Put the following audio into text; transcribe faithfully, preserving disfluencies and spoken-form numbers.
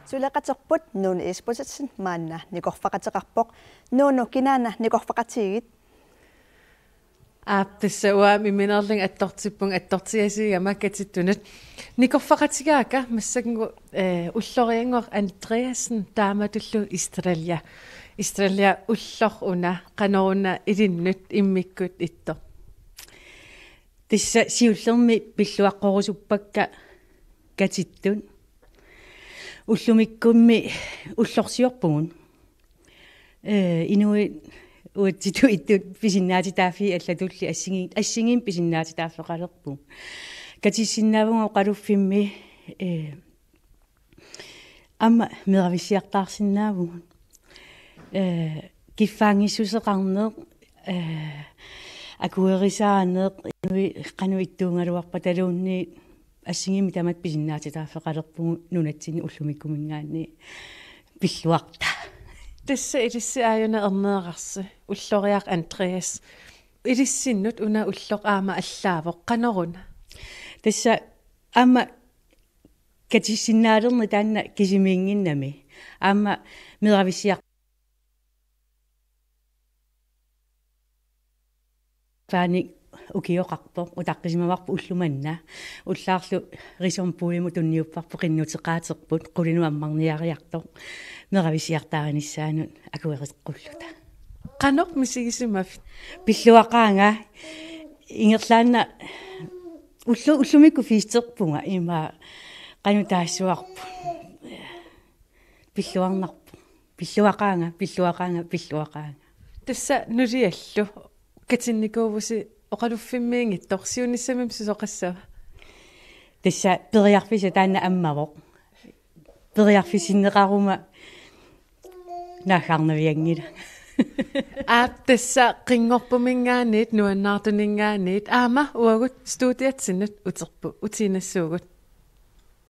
Suleqaterput Nuunu Isbosethsen maanna nikorfaqateqarpoq. Nuunu, kinaana nikorfaqatigit? Aap, tassa uanga imminerlunga attortippunga attortigasigama katittunut. Nikorfaqatigaakka massakkut, eh, Ulloriannguaq Andreasen taamatullu Estrella. Estrella, ulloq una qanoruna ilinnut immikkut ittoq? Tassa siullermik pilluaqqorusuppakka katittut. Ullumikkummi ullorsiorpugut. Eh, inuit uatsitut ittut pisinnaatitaaffii allatulli assigi-, assigiimmik pisinnaatitaaffeqalerpugut. Katissinnaavugut oqaluffimmi, eh, aamma meravissiartaarsinnaavugut. Eh, kiffaanngissuseqarneq, eh, akuerisaaneq, inuit qanoq ittuugaluarpataluunniit assigiimmik tamatta pisinnaatitaaffeqalerpugut nunatsinni ullumikkuminngaanniit. Pilluartaa. Tassa ilissi aajuna erneerarsi, Ulloriaq Andreas. Ilissinnut una ulloq aamma allaavoq, qanoruna? Tassa aamma katissinnaalerneq taanna kisimiinnginnami. Aamma meravissiar- faanik ukioqarpoq, utaqqisimavarput ulloq manna. Ullaarlu Rizombuimut tunniupparput, qinnuteqaaterput, qulinut ammarniariartoq, meravissiartaarinissaanut akuereqqulluta. Qanoq misigisimavit? Pilluaqaanga, ingerlaannaq ullu-, ullumikkut fiisterpunga ima qanoq taassuarput. Pilluarnarpoq. Pilluaqaanga, pilluaqaanga, pilluaqaanga. Tassa nuliallu katinnikuuvusi oqaluffimmiinngitsoq, siunissami susoqassava? Tassa periarfissaq taanna ammavoq. Periarfissinneqaruma naaggaarnavianngilanga. Aap, tassa qinngorpuminngaanniit, nuannaartuninngaanniit, aamma uagut studiatsinnut uterput, utiinnassuugut.